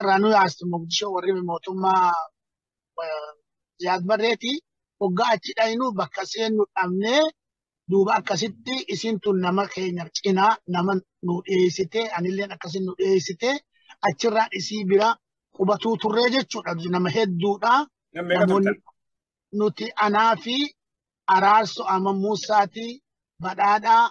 Irraa nu yaasti Mogadishoo warri mootummaa Ziyaad Barreeti. Hoggaa achi dhaynu bakka seennu dhabnee, duuba akkasitti isin tun nama keenya cinaa nama nu dhiyeessite, anilleen akkasin nu dhiyeessite, achirraan isii bira qubatuu turree jechuudha. Nama hedduudha. Namoonni nuti anaa fi Araarso ama Muusaati, Badhaadhaa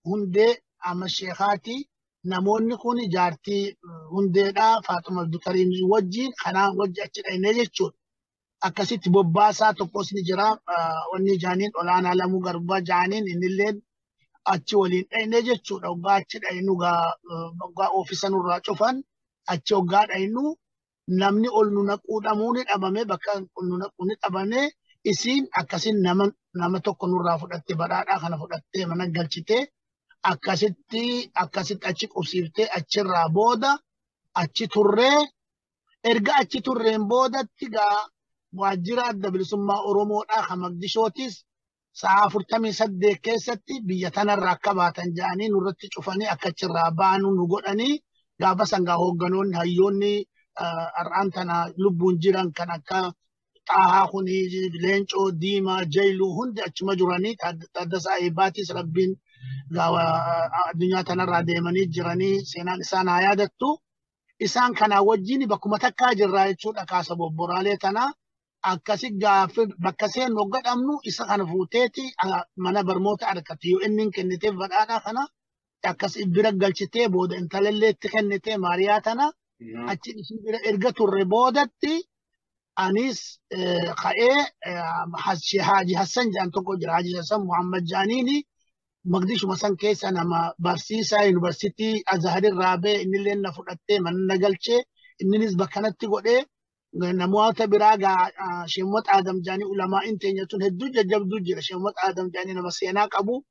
Hundee ama Sheekaati. Namoonni kun jaartii Hundeedhaa Faaxuma Abdulkariim wajjin kanaan wajji achi dhaynee jechuudha. Akkasitti bobbaasaa tokkos ni jira. Wanni jaaniin Olaanaa Lamuu Garbaa jaaniin innilleen achi waliin dhayne jechuudha. Hoggaa achi dhaynu hoggaa oofisa nurraa cufan, achi hoggaa dhaynu namni ol nu naquu dhamuu ni dhabame, bakka ol nu naquu ni dhabame. Isiin akkasin nama tokko nurraa fudhatte, Badhaadhaa kana fudhattee mana galchite, akkasitti achi qubsiiftee, achirraa booda achi turree. Erga achi turreen boodatti gaa waajjira Adda Bilisummaa Oromoodhaa kan Mogadishootis sa'a 48 keessatti biyya tanarraa akka baatan jedhanii nurratti cufanii, akka achirraa baanu nu godhanii. Gaafa sangaa hoogganoonni hayyoonni har'aan tana lubbuun jiran kan akka Xaahaa kuni, Leencoo, Diimaa, Jayluu hundi achuma jiranii. Taaddasaa Eebbaatis Rabbiin addunyaa tanarraa deemanii jiranii, seenaan isaan haa yaadattu. Isaan kanaa wajjin bakkuma takkaa jirraa jechuudha kaasa bobboraalee tanaa. Akkasi gaafa bakka seennu hogga dhabnu isa kana fuuteeti mana barmoota argate yoo inni kenniteef, Badhaadhaa kana akkas bira galchitee, booda intalallee itti kennitee, Maariyaa tana. Achi isii bira erga turre boodatti anis ka'ee Haaji Hassan jedhan tokko jira. Haaji Hassan Muhammad jedhaniini Mogadishuma san keessa nama barsiisaa yuunivarsiitii Azharirraa ba'e, innillee na fudhattee mana na galchee, inninis bakkanatti godhee. Namoota biraa gaa Sheemmot Adam jedhanii ulamaa'in teenya tun hedduu jajjabduu jira. Sheemmot Adam jedhanii nama seenaa qabu.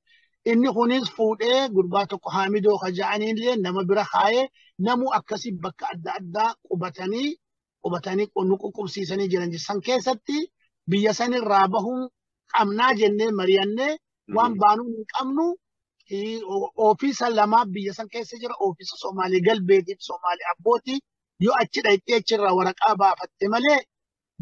Inni kunis fuudhee gurbaa tokko Haamidoo ka jedhaniillee nama bira kaayee, namuu akkasii bakka adda addaa qubatanii nu ququbsiisanii jiran. San keessatti biyya sanirraa bahuun qabnaa jennee mari'annee, waan baanuun hin qabnu. Ofiisa lamaa biyya san keessa jira. Ofiisa Somaalee Galbeetiif Somaalee Abbootii yoo achi dhaqxee achirraa waraqaa baafatte malee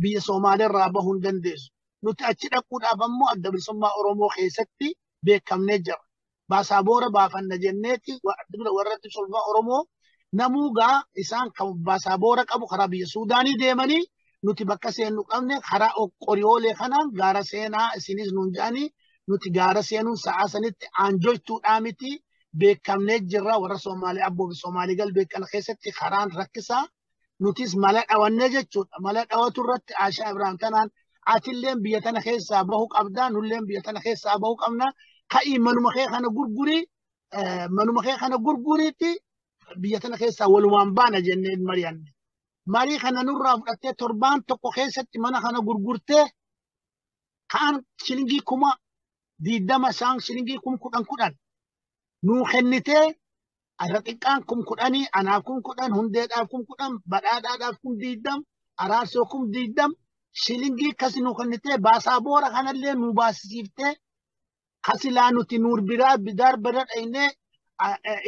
biyya Somaaleerraa bahuu hin dandeessu. Nuti achi dhaquudhaaf ammoo Adda Bilisummaa Oromoo keessatti beekamnee jira. Baasaboora baafanna jenneeti warra Bilisummaa Oromoo namuu gaa isaan kan baasaboora qabu karaa biyya Suudaanii deemanii, nuti bakka seennu qabne karaa qoriyoolee kanaan gaara seenaa isinis nuun jedhanii, nuti gaara seenuun sa'aa sanitti aanjoytuudhaa miti, beekamnee jirra. Warra Somaalee Abboo fi Somaalee Galbee kana keessatti karaan rakkisaa. Nutis mala dhawannee jechuudha. Mala dhawatu irratti Aashaa Ibraahim tanaan, atilleen biyya tana keessaa bahu qabdaa, nulleen biyya tana keessaa bahu qabna, ka'ii manuma kee kana gurgurii, manuma kee kana gurguriitti biyya tana keessaa walumaan baana jennee mari'anne. Marii kana nurraa fudhattee torbaan tokko keessatti mana kana gurgurtee, kaan shilingii 20,000, isaan shilingii 10,000 10 nuu kennitee, irra xiqqaan 10,000, anaaf 10,000, Hundeedhaaf 10,000, Badhaadhaadhaaf 20,000, Araarsoo 20,000 shilingii akkas nuu kennitee, baasaboora kanallee nuu baasisiiftee, kasilaa nuti nuur biraa bidaar bira dhaynee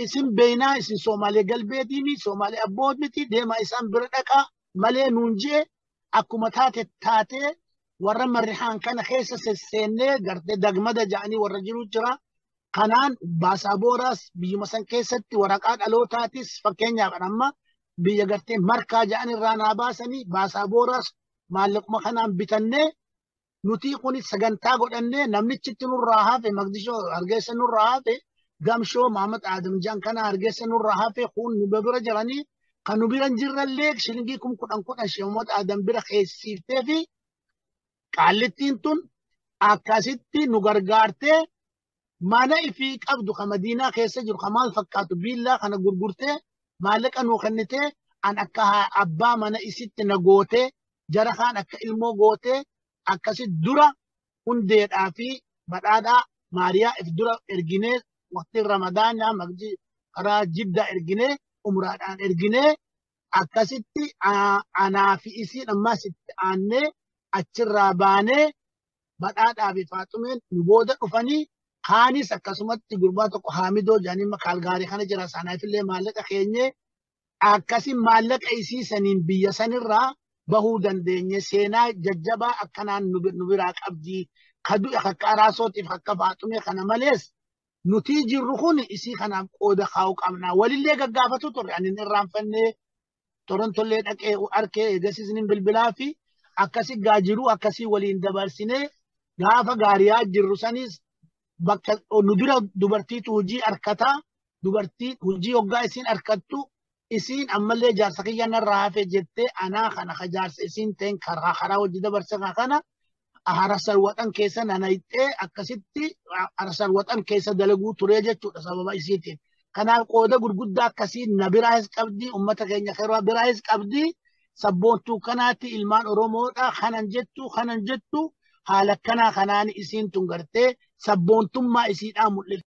isin beeynaa, isin Somaalee Galbeetiimi Somaalee Abboot miti, deemaa isaan bira dhaqaa malee nuun jee. Akkuma taate taatee warra Marrihaan kana keessa sesseennee gartee dagmada ja'anii warra jiru jira. Kanaan baasabooraas biyyuma san keessatti waraqaa dhalootaatis, fakkeenyaaf amma biyya gartee markaa ja'an irraa naa baasanii, baasabooraas maallaquma kanaan bitannee, nuti kunis sagantaa godhannee, namnichitti nurraa hafe Mogadishoo Hargeysa nurraa hafe, Gamshoo Mahamad Adam ja'an kana Hargeysa nurraa hafe, kun nu bira jiranii, kan nu bira hin jirrellee shilingii 10,000 10 Sheemot Adam bira keessiiftee fi qaallittiin tun akkasitti nu gargaartee, mana ifii qabdu ka Madiinaa keessa jiru ka maal fakkaatu biillaa kana gurgurtee maallaqa nuu kennitee, an akka abbaa mana isitti na gootee, jara kaan akka ilmoo gootee, akkasi dura Hundeedhaa fi Badhaadhaa Maariyaa if dura erginee, waqtiin Ramadaanaa magdi karaa Jiddaa erginee, umraadhaan erginee, akkasitti anaa fi isiin ammas itti aannee achirraa baanee, Badhaadhaa fi Faaxumeen nu booda dhufanii, kaanis akkasumatti gurbaa tokko Haamidoo jedhanii Kaalgaarii kana jira, sanaafillee maallaqa keenyee. Akkasi maallaqa isii saniin biyya sanirraa bahuu dandeenye. Seenaa jajjabaa akkanaan nu biraa qabdi. Kadu akka araasootiif akka faaxume kana malees nuti jirru kun isii kanaaf qooda kaa'uu qabna. Walillee gaggaafatu turre ani irraanfannee Torontollee dhaqee arkee eegasiis bilbilaa fi akkasi gaajiruu akkasii waliin dabarsinee gaafa gaariyaa jirru sanis bakka nu dura dubartiitu hojii harkataa dubartii hojii hoggaa isiin harkattu isiin ammallee jaarsa kiyya narraa hafe jettee anaa kana ka jaarsa isiin ta'een karaa karaa hojii dabarse kana harasal waxan keessa nanayxee akkasitti harasal waxan keessa dalaguu turee jechuudha sababa isiitiin. Kanaaf qooda gurguddaa akkasii na biraayis qabdi, uummata keenya biraayis qabdi. Sabboontuu kanaatti ilmaan Oromoodha kanan jettu haala akkanaa kanaan isiin tun gartee sabboontummaa isiidhaa mul'ifti.